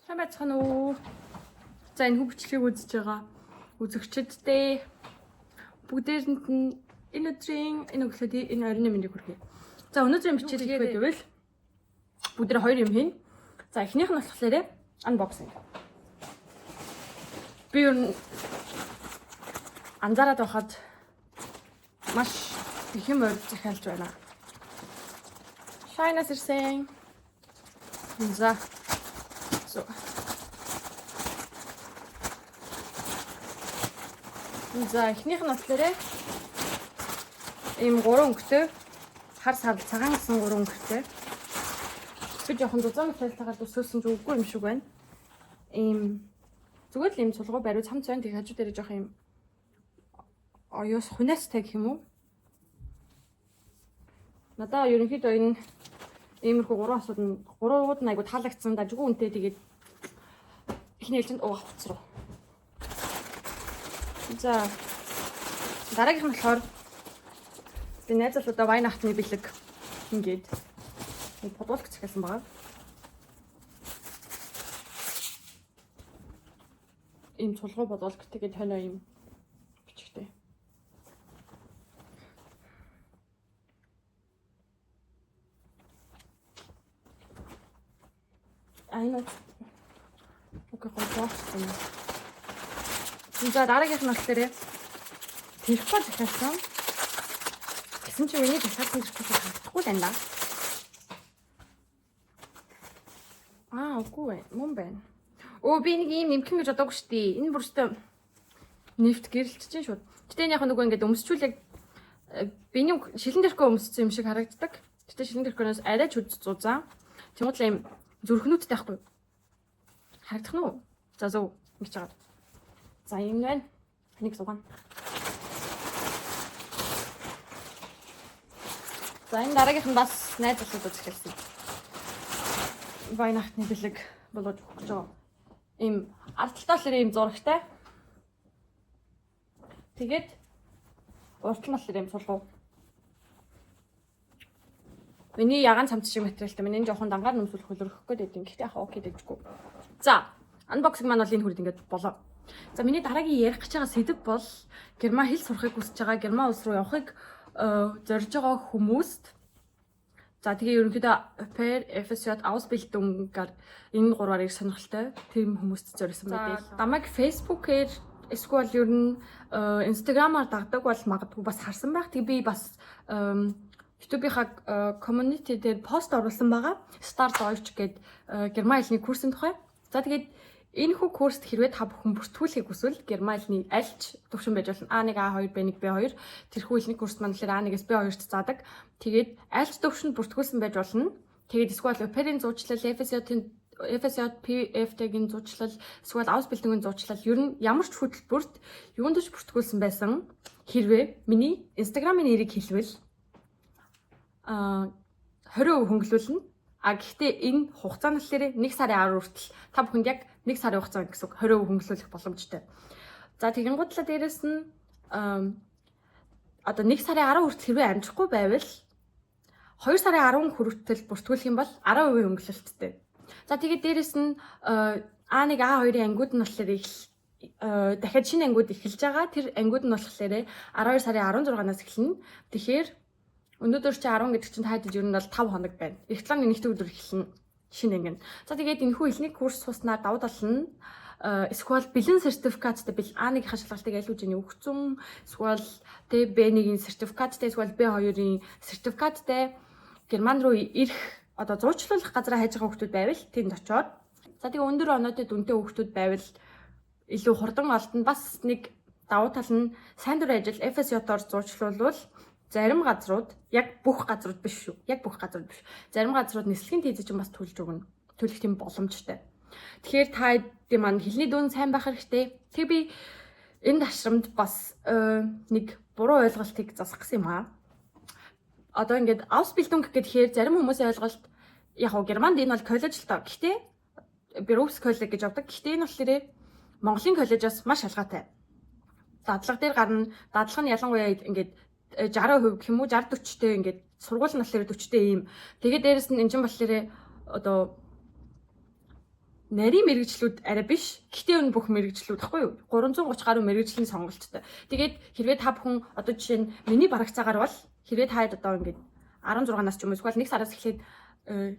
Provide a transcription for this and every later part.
Сайн байцгаана уу? За, энэ хөгжлийг үзэж байгаа үзэгчддээ бүгдээрэнд нь энэ өдрийн энэ өглөөний энэ оройн мэндийг хүргэе. За, өнөөдрийн бичлэг хийгээрэй. гэвэл бүгдээ хоёр юм хийн. За, эхнийх нь болохоор unboxing. Би ер нь анзаараад байхад маш их юм ойр захиалж байна. Шайнаас ирсэн. За. So. За, эхнийх нь болохоор ийм гурван өнгөтэй, хар сар цагаан гэсэн гурван өнгөтэй. Би жоохон зузаан материалтайгаар төсөөлсөн ч үгүй юм шиг байна. Ийм зүгээр л ийм сулгуу бариу цамц байна. Тэг хажуу дээр жоохон ийм оёос хуниастай гэх юм уу? Надаа ерөнхийдөө энэ иймэрхүү гурван асууд нь гурвууд нь айгу таалагдсан, дажгүй үнэтэй, тэгээд эхний ээлжинд уугах хуц руу. За, дараагийнх нь болохоор би найз залуудаа Weihnachten бэлэг ингээд нэг подволк захиалсан байгаа. Ийм цулгуу подволк, тэгээд хойноо ийм бичгтэй. Айн окей, гоё бооссон. За, дараагийнх нь болохоор тэрхгүй захиалсан. Гэсэн чинь миний захиалсан тэрхгүй харагдахгүй л байна да. Аа, үгүй ээ. Мөн байна. Өө, би нэг ийм нэмхэн гэж бодоогүй шүү дээ. Энэ бүр өстө нефт гэрэлтэж чинь шууд. Гэтэ энэ яг нөгөө ингээд өмсчүүлэг биний шилэн тэрхүү өмссөн юм шиг харагддаг. Гэтэ шилэн тэрхүүнээс арай ч зузаан. Тэнгууд л ийм зүрхнүүдтэй байхгүй юу? Харагдах нь уу? За, зөв ингэж байгаа. За, ийм байна. Нэг сугаана. За, энэ дараагийнх нь бас найз залуудад захиалсан. Weihnachten бэлэг болгож өгөх гэж байгаа. Ийм ард талдаа л ийм зурагтай. Тэгээд урт нь болохоор ийм сулгуу. Миний ягаан цамц шиг материалтай. Миний энэ жоохон дангаар нөмсөл хөлөрөх гээд байдаг. Гэхдээ яхаа окей дэжгүй. За, unboxing маань бол энэ хүрээд ингээд болоо. За, миний дараагийн ярих гэж байгаа сэдэв бол герман хэл сурахыг хүсэж байгаа, герман улс руу явахыг зорж байгаа хүмүүст. За, тэгээ ерөнхийдөө Au Pair, FSJ, Ausbildung-гаар энэ гурваар их сонирхолтой тэр хүмүүст зориулсан байдаг. Намайг Facebook-ээр эсвэл ер нь Instagram-аар дагдаг бол магадгүй бас харсан байх. Тэгээ би бас YouTube-ийнхаа community дээр пост оруулсан байгаа. Star Deutsch гээд герман хэлний курсын тухай. За, тэгээд энэ хүү курст хэрвээ та бүхэн бүртгүүлэхийг хүсвэл герман хэлний альч төвшин байж болно. А1, А2, Б1, Б2 тэрхүү хэлний курс маань болохоор А1-ээс Б2-т заадаг. Тэгээд альч төвшөнд бүртгүүлсэн байж болно. Тэгээд эсвэл Au Pair-ийн зуучлал, FSJ-ийн FSJ, PFT-гийн зуучлал, эсвэл Ausbildung-ийн зуучлал, ер нь ямар ч хөтөлбөрт юунд ч бүртгүүлсэн байсан хэрвээ миний Instagram-ын нэрийг хэлвэл 20% хөнгөлүүлнэ. А гэхдээ энэ хугацаа нь болохоор 1 сарын 10 хүртэл, та бүхэнд яг 1 сарын хугацаа гэсэн үг, 20% хөнгөлүүлэх боломжтой. За, тэгэнгүүтлээ дээрэс нь одоо 1 сарын 10 хүртэл хэрвээ амжихгүй байвал 2 сарын 10 хүртэл бүртгүүлэх юм бол 10% хөнгөлөлттэй. За, тэгээд дээрэс нь А1, А2-ын ангиуд нь болохоор их дахиад шинэ ангиуд эхэлж байгаа. Тэр ангиуд нь болохоор 12 сарын 16-наас эхэлнэ. Тэгэхээр өнөөдөр чи 10 гэдэг чинь таад ер нь бол 5 хоног байна. Эх 7 нэгдэх өдөр эхэлнэ шинэ анги. За, тэгээд энэхүү хэлний курс сууснаар давуу тал нь эсвэл бэлэн сертификаттай бил А1-ийн шалгалтыг аль хэдийн өгцөн, эсвэл тэ Б1-ийн сертификаттай, эсвэл Б2-ын сертификаттай Герман руу ирэх одоо зуучлуулах газараа хайж байгаа хүмүүс байвал тэнд очиод, за, тэгээ өндөр оноотой дүнтэй хүмүүс байвал илүү хурдан олдно. Бас нэг давуу тал нь сайн дурын ажил FSJ-оор зуучлуулвал зарим газрууд, яг бүх газрууд биш шүү. Яг бүх газрууд биш. Зарим газрууд нислэгийн тийзээ чинь бас төлж өгнө. Төлөх тийм боломжтой. Тэгэхээр та хэдийн маань хэлний дүн сайн байх хэрэгтэй. Тэг би энэ ташрамд бас нэг буруу ойлголтыг засах гэсэн юм аа. Одоо ингээд Ausbildung гэхээр зарим хүмүүсийн ойлголт яг уу Германд энэ бол коллеж л тоо. Гэхдээ Berufskolleg гэж явдаг. Гэхдээ энэ болохоор Монголын коллежоос маш ялгаатай. Дадлага дээр гарна. Дадлага нь ялангуяа ингээд 60% гэх юм уу, 60 40-тэй, ингээд сургууль нь болохоор 40-тэй ийм. Тэгээд дээрэс нь энэ чинь болохоор одоо Нарийн мэргэжлүүд арай биш. Гэхдээ ер нь бүх мэргэжлүүд байхгүй юу? 330 гаруй мэргэжлийн сонголттой. Тэгээд хэрвээ та бүхэн одоо жишээ нь миний барагцаагаар бол хэрвээ та одоо ингээд 16 нас ч юм уу эсвэл 1 сараас эхлээд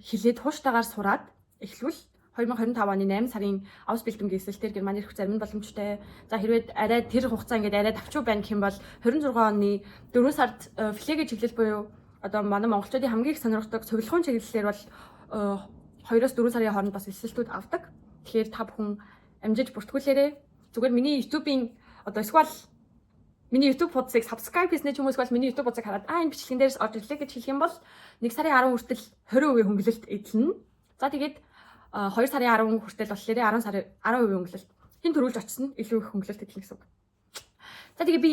хэлээд тууштайгаар сураад эхлвэл 2025 оны 8 сарын Ausbildung элсэлтээр Германы ирэх зарим нь боломжтой. За, хэрвээ арай тэр хугацаа ингээд арай давчуу байна гэх юм бол 26 оны 4 сард Pflege чиглэл буюу одоо манай монголчуудын хамгийн их сонирхдог цуглахуйн чиглэлээр бол 2-оос 4 сарын хооронд бас элсэлтүүд авдаг. Тэгэхээр та бүхэн амжиж бүртгүүлээрэй. Зүгээр миний YouTube-ийн одоо эсвэл миний YouTube хуудсыг subscribe хийснээр ч юм уу, эсвэл миний YouTube хуудсыг хараад "Аа, энэ бичлэгэн дээрээс орж ирлээ" гэж хэлэх юм бол 1 сарын 10 хүртэл 20% хөнгөлөлт эдлэнэ. За, тэгээд 2 сарын 10 хүртэл болохоор 10 сарын 10% хөнгөлөлт. Хэн түрүүлж очсон илүү их хөнгөлөлт эдлэнэ гэсэн үг. За, тэгээ би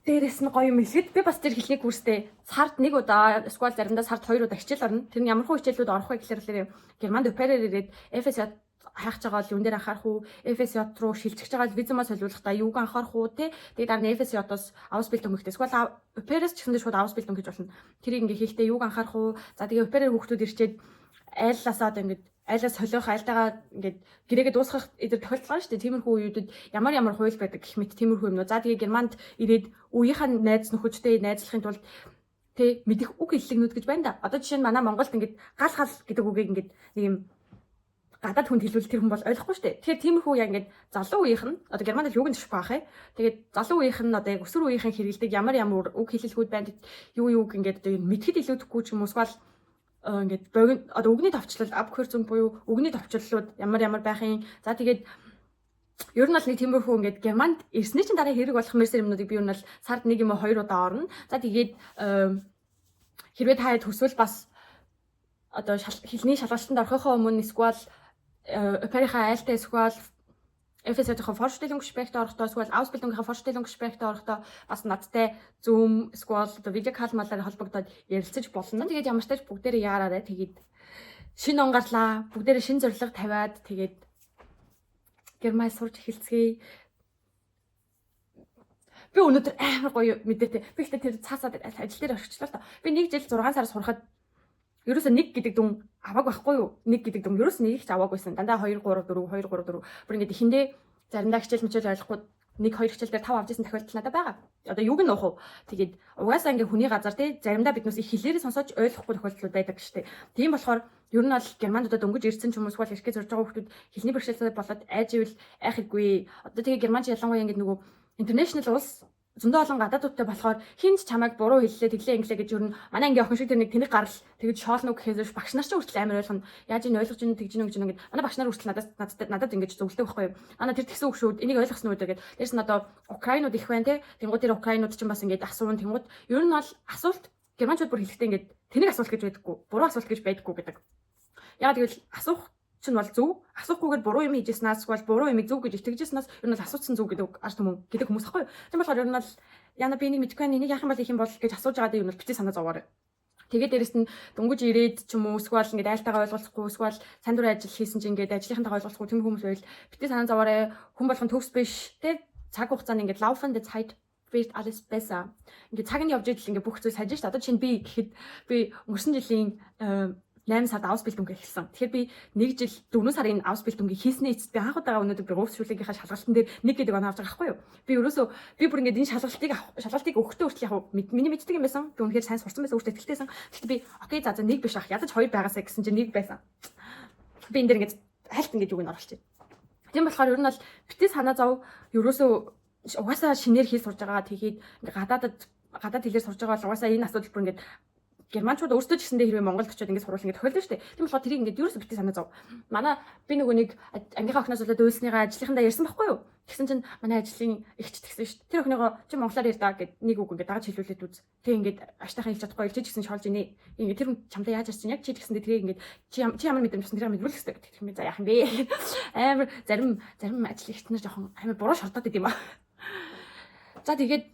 дээрэс нь гоё юм хэлэхэд би бас тэр хэлний курстэй сард нэг удаа эсвэл заримдаа сард хоёр удаа хичээл орно. Тэр нь ямар хуу хичээлүүд орох вэ гэхээр Германд au pair-ээр ирээд FSJ хайх байгаа бол юун дээр анхаарах уу? FSJ руу шилжиж байгаа бол визумаа солиулахдаа юуг анхаарах уу, те? Тэгээд дараа нь FSJ-оос Ausbildung хийхдээ эсвэл au pair-ээс ч гэсэндээ шууд Ausbildung хийж болно. Тэрийг ингээ хийхдээ юуг анхаарах уу? За, тэгээ au pair-ээр хүүхдүүд ирчээд айллаасаа одоо ингээд айлаа солиох, айлтайгаа ингээд гэрээгээ дуусгах эдэр тохиолдол гарна шүү дээ. Тиймэрхүү үеүүдэд ямар ямар хууль байдаг гэх мэт тиймэрхүү юмнууд. За, тэгээ Германд ирээд үеийнхээ найз нөхөдтэй найзлахын тулд тэ мэдэх үг хэллэгнүүд гэж байна да. Одоо жишээ нь манай Монголд ингээд "гал гал" гэдэг үгийг ингээд нэг юм гадаад хүнд хэлвэл тэр хүн бол ойлгохгүй шүү дээ. Тэгэхээр тиймэрхүү яг ингээд залуу үеийнх нь одоо Германд л юуг нь зөвшөөрөх байх ээ. Тэгээд залуу үеийнх нь одоо яг өсвөр үеийнхэн хэрэглэдэг ямар ямар үг хэллэгүүд байна. Юу юуг ингээд одоо мэдхэд илүүдэхгүй ч юм уу, эсвэл ингээд богино одоо үгний товчлол, Abkürzung буюу үгний товчлолууд ямар ямар байх юм. За, тэгээд ер нь бол нэг тиймэрхүү ингээд Германд ирсний чинь дараа хэрэг болох мэрсэр юмнуудыг би ер нь бол сард нэг юм уу хоёр удаа орно. За, тэгээд хэрвээ та хэд хүсвэл бас одоо хэлний шалгалтанд орохынхоо өмнө эсвэл au pair-ийнхаа айлтай, эсвэл FSJ-ийн Vorstellungsgespräch орохдоо, эсвэл Ausbildung-ийн Vorstellungsgespräch орохдоо бас надтай Zoom эсвэл одоо video call малаар холбогдоод ярилцаж болно. Тэгээд ямар ч тач бүгдээрээ яараарай. Тэгээд шинэ он гарлаа. Бүгдээрээ шинэ зорилго тавиад тэгээд Герман сурч эхэлцгээе. Би өнөөдөр амар гоё мэдээтэй. Би ихтэй тэр цаасаа ажил дээр орчихлоо л доо. Би нэг жил 6 сар сурахад ерөөсө 1 гэдэг дүн авааг байхгүй юу? 1 гэдэг дүн ерөөсө нэг их ч аваагүйсэн. Дандаа 2 3 4 2 3 4. Бүр ингээд эхэндээ заримдаа хичээл мичээл ойлгохгүй 1 2 хичээл дээр 5 авч исэн тохиолдол надад байгаа. Одоо юуг нь уух вэ? Тэгээд угаасаа ингээ хүний газар те заримдаа биднээс их хэлээрээ сонсож ойлгохгүй тохиолдлууд байдаг штэ. Тийм болохоор ер нь бол Германд одоо дөнгөж ирсэн ч юм уу, эсвэл ирэхээ зорж байгаа хүмүүс хэлний бэрхшээлтэй болоод айж ивэл айх хэрэггүй. Одоо тэгээ Германч ялангуяа ингээд нөгөө international улс, зөндөө олон гадаадуудтай болохоор хэн ч чамайг буруу хэллээ, тэглээ, инглээ гэж ер нь манай ангийн охин шиг тэр нэг тэнэг гарал тэгж шоолно гэхээс биш, багш нар ч хүртэл амар ойлгоно. Яаж ийн ойлгож ийн, тэгж ийн гэж ингээд манай багш нар хүртэл надад ингэж зөвлөдөг байхгүй юу. Ана, тэр тэгсэн үг шүү, энийг ойлгосон үү гэдэг. Дээрс нь одоо Украинууд их байна те. Тэнгууд тэр Украинууд ч бас ингээд асуун. Тэнгууд ер нь бол асуулт германчууд бүр хэлэхдээ ингээд тэнэг асуулт гэж байдаггүй. Буруу асуулт гэж байдаггүй гэдэг. Яг тэгвэл асуух чинь бол зөв. Асуухгүйгээр буруу юм хийжсэнээс эсвэл буруу юмыг зөв гэж итгэжсэнээс ер нь бол асууцсан зөв гэдэг ард түмэн гэдэг хүмүүс байхгүй юу. Тийм болохоор ер нь бол яна би энийг мэдэхгүй байна. Энийг яах юм бол их юм бол гэж асууж байгаа даа юм бол битгий санаа зовоорой. Тэгээд дээрэс нь дөнгөж ирээд ч юм уу, эсвэл ингээд айлтайгаа ойлголцохгүй, эсвэл сайн дурын ажил хийсэн чинь ингээд ажлынхантайгаа ойлголцохгүй тийм хүмүүс байвал битгий санаа зовоорой. Хүн болгон төгс биш. Тэ цаг хугацаанд ингээд laufende Zeit wird alles besser. Ингээд цаг нь явж идэл ингээд бүх зүйл сайжин шүү дээ. Одоо чинь би гэхэд би өнгөрсөн жилийн 8 сард Ausbildung эхэлсэн. Тэгэхээр би 1 жил 4 сарын Ausbildung хийсний эцэст би анх удаага өнөөдөр Berufsschule-ийнхаа шалгалтан дээр 1 гэдэг оноо авч байгаа байхгүй юу? Би ерөөсөө би бүр ингээд энэ шалгалтыг өгөхдөө хүртэл яг миний мэддэг юм байсан. Би үнэхээр сайн сурсан байсан, өөртөө итгэлтэйсэн. Гэхдээ би okay, за, нэг биш ах, ядаж хоёр байгаасаа гэсэн чинь нэг байсан. Би энэ дээр ингээд хальт ингээд юуг нь оруулчих. Тийм болохоор ер нь бол битгий санаа зов. Ерөөсөө угаасаа шинээр хэл сурж байгаа. Тэгээд ингээд гадаад хэлээр сурж байгаа бол угаасаа энэ асуудал бүр ингээд германчууд өөрсдөө ч гэсэндээ хэрвээ Монголд очиод ингээд сурвал ингээд тохиолдсон шүү дээ. Тийм болохоор тэрийг ингээд ерөөсөө битгий санаа зов. Манай би нөгөө нэг ангийнхаа охиноос болоод уйлсныгаа ажлынхандаа ярьсан байхгүй юу? Тэгсэн чинь манай ажлын эгч тэгсэн шүү дээ. Тэр охиныгоо "Чи монголоор ярьдаа" гэд нэг үг ингээд дагаж хэлүүлээд үз. Тэг ингээд аштайхан хэлж чадахгүй чи ч гэсэн шоолж ийнэ. Ингээд тэр хүн чамдаа яаж ярьсан, яг чи тэгсэндээ тэрийг ингээд чи ямар мэдрэмж авсан тэрийг мэдрүүлэх хэрэгтэй гэдэг юм. За, яах юм бэ? Амар зарим ажлын эгч нар жоохон амар буруу шордоод идэм юм аа. За, тэгээд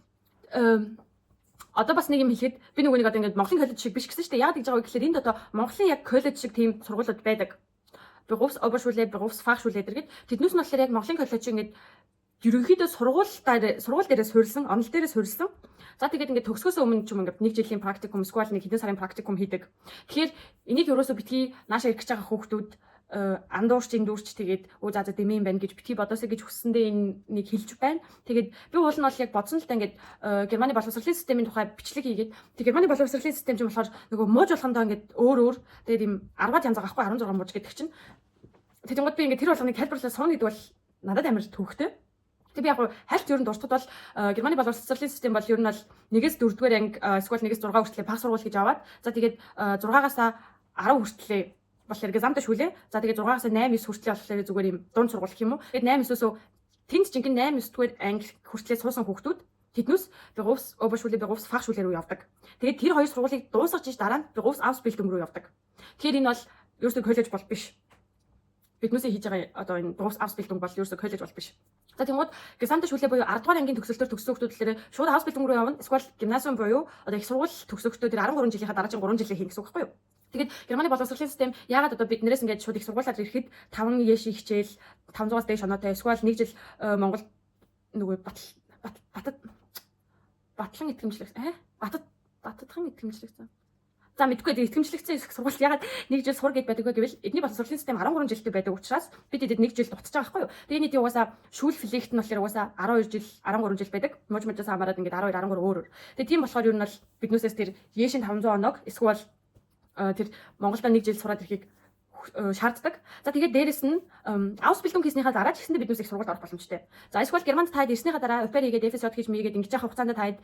одоо бас нэг юм хэлэхэд би нөгөө нэг одоо ингээд Монголын коллеж шиг биш гэсэн шүү дээ. Яг гэж байгаа вэ гэхээр энд одоо Монголын яг коллеж шиг тийм сургуулиуд байдаг. Berufsoberschule, Berufsfachschule гэдэг. Тэднээс нь болохоор яг Монголын коллеж шиг ингээд ерөнхийдөө сургууль дээрээ суурилсан, онол дээрээ суурилсан. За, тэгээд ингээд төгсгөөсөө өмнө ч юм ингээд нэг жилийн практикум, эсвэл нэг хэдэн сарын практикум хийдэг. Тэгэхээр энийг ерөөсөө битгий наашаа ирэх гэж байгаа хүүхдүүд андуурч эндүүрч тэгээд өө за за дэмий юм байна гэж битгий бодоосой гэж хүссэндээ энэ нэг хэлж байна. Тэгээд би уул нь бол яг бодсон л та, ингээд Германы боловсролын системийн тухай бичлэг хийгээд, тэг Германы боловсролын систем чинь болохоор нөгөө мууж болгондоо ингээд өөр өөр, тэгээд ийм 10-аад янз байгаа байхгүй, 16 мууж гэдэг чинь. Тэгэнгүүт би ингээд тэр болгоныг тайлбарлаад сууна гэдэг бол надад амар төвөгтэй. Тэг би яг хальт ер нь дуртад бол Германы боловсролын систем бол ер нь бол 1-ээс 4-р анги эсвэл 1-ээс 6 хүртэл бага сургууль гэж аваад, за тэгээд 6-аас 10 хүртлээ болохоор Gesamte Schule. За, тэгээд 6-аас 8 9 хүртлээ болохоор зүгээр юм дунд сургууль гэх юм уу. Тэгээд 8 9-өөсөө тэнд жинхэнэ 8 9 дугаар анги хүртлээ суусан хүүхдүүд тэднүүс Berufs Oberschule, Berufsfachschule руу явдаг. Тэгээд тэр хоёр сургуулийг дуусгаж иж дараа нь Berufsausbildung руу явдаг. Тэгэхээр энэ бол ерөөсөө коллеж бол биш. Биднүүсээ хийж байгаа одоо энэ Berufsausbildung бол ерөөсөө коллеж бол биш. За, тэгмүүд Gesamte Schule буюу 10 дугаар ангийн төгсөлтөөр төгссөн хүүхдүүд болохоор шууд Ausbildung руу явна. Эсвэл Gymnasium буюу одоо их сургууль төгсөхдөө тэр 13 жилийнхаа дараа чинь 3 жилийн хийн гэсэн үг байхгүй юу? Тэгээд Германы боловсролын систем яагаад одоо биднээс ингээд шууд их сургуулиар ирэхэд 5 ЕШ хичээл, 500-аас дээш оноотой, эсвэл нэг жил Монгол нөгөө батал батат батлан итгэмжлэх батат бататхан итгэмжлэгдсэн. За, мэдгүй, тэр итгэмжлэгдсэн их сургууль ягаад нэг жил сур гэд байдаг вэ гэвэл эдний боловсролын систем 13 жилтэй байдаг учраас бид эдэд нэг жил дутаж байгаа байхгүй юу. Тэгээ нийт угаасаа Schulpflicht нь болохоор угаасаа 12 жил, 13 жил байдаг. Мууж мужаас хамаарат ингээд 12, 13 өөр өөр. Тэгээ тийм болохоор ер нь бол биднүүсээс тэр ЕШ-ийн 500 оноог эсвэл тэр Монголда нэг жил сураад ирэхийг шаарддаг. За, тэгээд дээрэс нь Ausbildung хийснийхаа дараа ч гэсэндээ биднээс их сургуульд орох боломжтой. За, эсвэл Германд таад ирснийхаа дараа au pair хийгээд, FSJ хийж мийгээд ингэж явах хугацаанд таад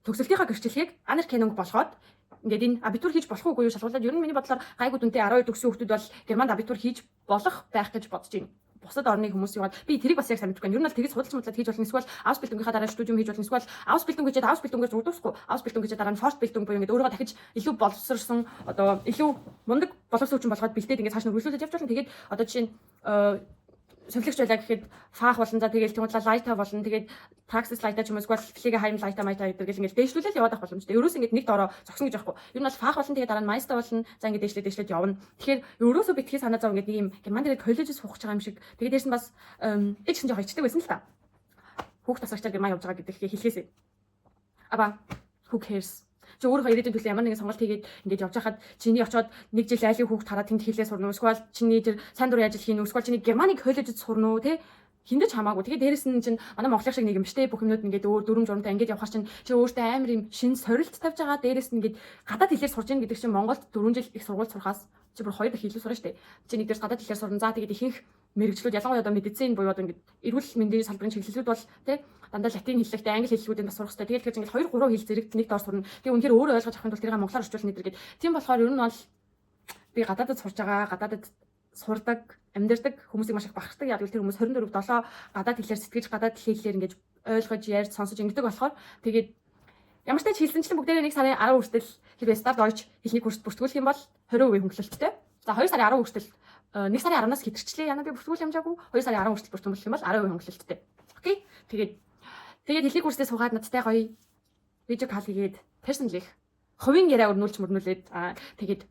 төгсөлтийнхаа гэрчлэгийг Anerkennung болгоод ингээд энэ Abitur хийж болох уугүй юу шалгуулад, ер нь миний бодлоор гайгүй дүнтэй 12 төгссөн хүмүүс бол Германд Abitur хийж болох байх гэж бодож байна. Бусад орны хүмүүс юугаад би тэрийг бас яг сайн мэдэхгүй байна. Ер нь бол тэгж судалж мудлаад хийж болно. Эсвэл Ausbildung-ийнхаа дараа Studium хийж болно. Эсвэл Ausbildung хийгээд Ausbildung-ээр зүгдүүсэхгүй. Ausbildung хийгээд дараа нь Fortbildung буюу ингээд өөрийгөө дахиж илүү боловсрсон, одоо илүү мундаг боловсон хүчин болгоод бэлдээд ингээд цааш нь үргэлжлүүлээд явж болно. Тэгээд одоо жишээ нь совилогч байлаа гэхэд Fach болно. За, тэгэл тийм Leiter болно. Тэгээд Praxisleiter ч юм уу, эсвэл Pflegeheimleiter майта гэдэг гэл ингээд дээшлүүлэл яваад байх боломжтой. Ерөөс ингээд нэг доороо зогсно гэж байхгүй. Ер нь бол Fach болно. Тэгээд дараа нь Meister болно. За, ингээд дээшлээ дээшлээд явна. Тэгэхээр ерөөсөө битгий санаа зов ингээд нэг юм Герман дээр коллежид суух гэж байгаа юм шиг. Тэгээд дээрс нь бас би ч гэсэн жоох ичдэг байсан л та. Хүүхд тасрагчаар Герман явж байгаа гэдэг хэлхээсээ. Aber who cares? Чи өөрийнхөө ирээдүйн төлөө ямар нэгэн сонголт хийгээд ингээд явж хахад чиний очоод нэг жил айлын хүүхд хараад тэнд хэлээ сурна уу? Эсвэл чиний тэр сайн дурын ажил хийнэ үү? Эсвэл чиний Германы коллежид сурна уу, тэ? Хиндэж хамаагүй. Тэгээ дээрэс нь чинь манай Монголын шиг нэг юм штэ, бүх юмнууд ингээд өөр дүрм журамтай ингээд явахаар чинь чи өөртөө амар юм шин сорилт тавьж байгаа. Дээрэс нь ингээд гадаад хэлээр сурж ийн гэдэг чинь Монголд 4 жил их сургууль сурахаас чи бүр хоёр дахь илүү сурна штэ. Чи нэг дээрс гадаад хэлээр сурна. За, тэгээд ихэнх мэргэжлүүд, ялангуяа одоо медицин буюу одоо ингээд эрүүл мэндийн салбарын чиглэлүүд бол тий дандаа латин хэллэгтэй, англи хэллэгүүдийг бас сурах хэрэгтэй. Тэгээд тэгэхээр ингээд 2 3 хэл зэрэг нэг доор сурна. Тэгээ үнэхээр өөрөө ойлгож авахын тулд тэрийг монголоор орчуулна гэдэг. Тийм болохоор ер нь бол би гадаадад сурж байгаа, гадаадад сурдаг, амьдардаг хүмүүсийг маш их бахархдаг. Яг л тэр хүмүүс 24 7 гадаад хэлээр сэтгэж, гадаад хэлээр ингэж ойлгож, ярьж, сонсож ингэдэг болохоор. Тэгээд ямар ч тач хэлсэнчлэн бүгдээрээ 1 сарын 10 хүртэл хэрвээ Star Deutsch хэлний курст бүртгүүлэх юм бол 20% хөнгөлөлттэй. За, 2 сарын 10 хүртэл, 1 сарын 10-наас хэтэрчлээ. Яна би бүртгүүл амжаагүй. 2 сарын 10 хүртэл бүртгүүлэх юм бол 10% хөнгөлөлттэй. Okay. Тэгээд хэлний курсээ суугаад надтай гоё видео call хийгээд personally хувийн яриа өрнүүлж мөрнүүлээд тэгээд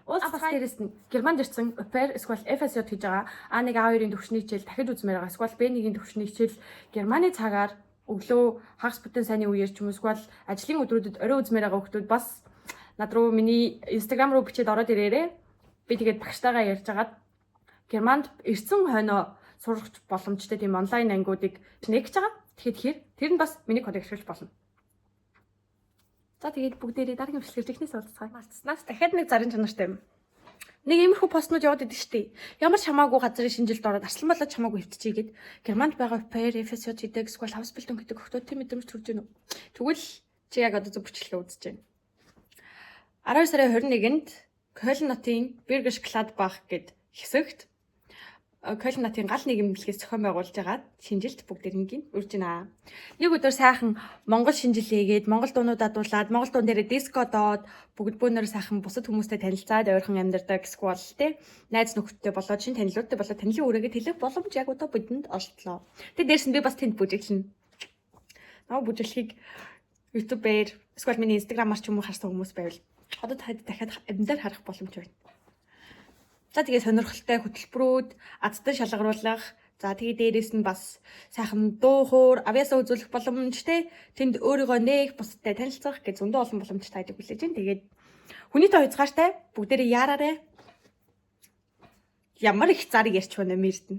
уулзах. Дээрээс нь Германд ирсэн au pair эсвэл FSJ хийж байгаа, А1 А2-ын төвшний хичээл дахиж үзмээр байгаа, эсвэл B1-ийн төвшний хичээл Германы цагаар өглөө хагас бүтэн сайнны үеэр ч юм уу, эсвэл ажлын өдрүүдэд орой үзмээр байгаа хүмүүс бас над руу миний Instagram руу бичээд ороод ирээрээ. Би тэгээд багштайгаа ярьж агаад Германд ирсэн хойноо сурах боломжтой тийм онлайн ангиудыг нээх гэж байгаа. Тэгэхээр тэгэхээр тэр нь бас миний кодыг ашиглаж болно. За, тэгээд бүгдээрээ дараагийн бичлэгээр технээс уулзцгаая. Мартснаас дахиад нэг зарын чанартай юм. Нэг иймэрхүү постнууд яваад идэв штэ. Ямар ч хамаагүй газрын шинжилд ороод арслан болоод чамаагүй хэвтчихийгээд Германд байгаа au pair, FSJ гэдэг эсвэл Ausbildung гэдэг охтууд тийм мэдрэмж төрж гэнэ үү? Тэгвэл чи яг одоо зөв бичлэгээ үзэж байна. 12 сарын 21-нд Кёльн хотын Бергиш Гладбах гэд хэсэгт Кёльн хотын гал нийгэмлэгээс зохион байгуулж байгаа шинжилт бүгдээрнгийн урьж байна. Нэг өдөр сайхан Монгол шинжилгээгээд, Монгол дуунуудаа дуулаад, Монгол дуун дээрээ диско доод, бүгд бөөнөр сайхан бусад хүмүүстэй танилцаад ойрхон амьдардаг эсвэл те найз нөхөдтэй болоод, шин танилуудтай болоод танилын үрээгээ тэлэх боломж яг одоо бидэнд олдлоо. Тэгээ дээрс нь би бас тэнд бүжиглэнэ. Наа бүжиглэхийг YouTube-ээр эсвэл миний Instagram-аар ч юм уу харсан хүмүүс байвал одоо та дахиад амьдаар харах боломж байна. За, тэгээ сонирхолтой хөтөлбөрүүд, азтан шалгаруулах, за, тэгээ дээрээс нь бас сайхан дуу хуур, авьяасаа үзүүлэх боломж те, тэнд өөрийгөө нээх, бусадтай танилцах гэж зөндөө олон боломж таадаг хүлээж байна. Тэгээд хүний тоо хязгаартай, бүгдээрээ яараарэ. Ямар их зарыг ярьч байна Мэрдэн.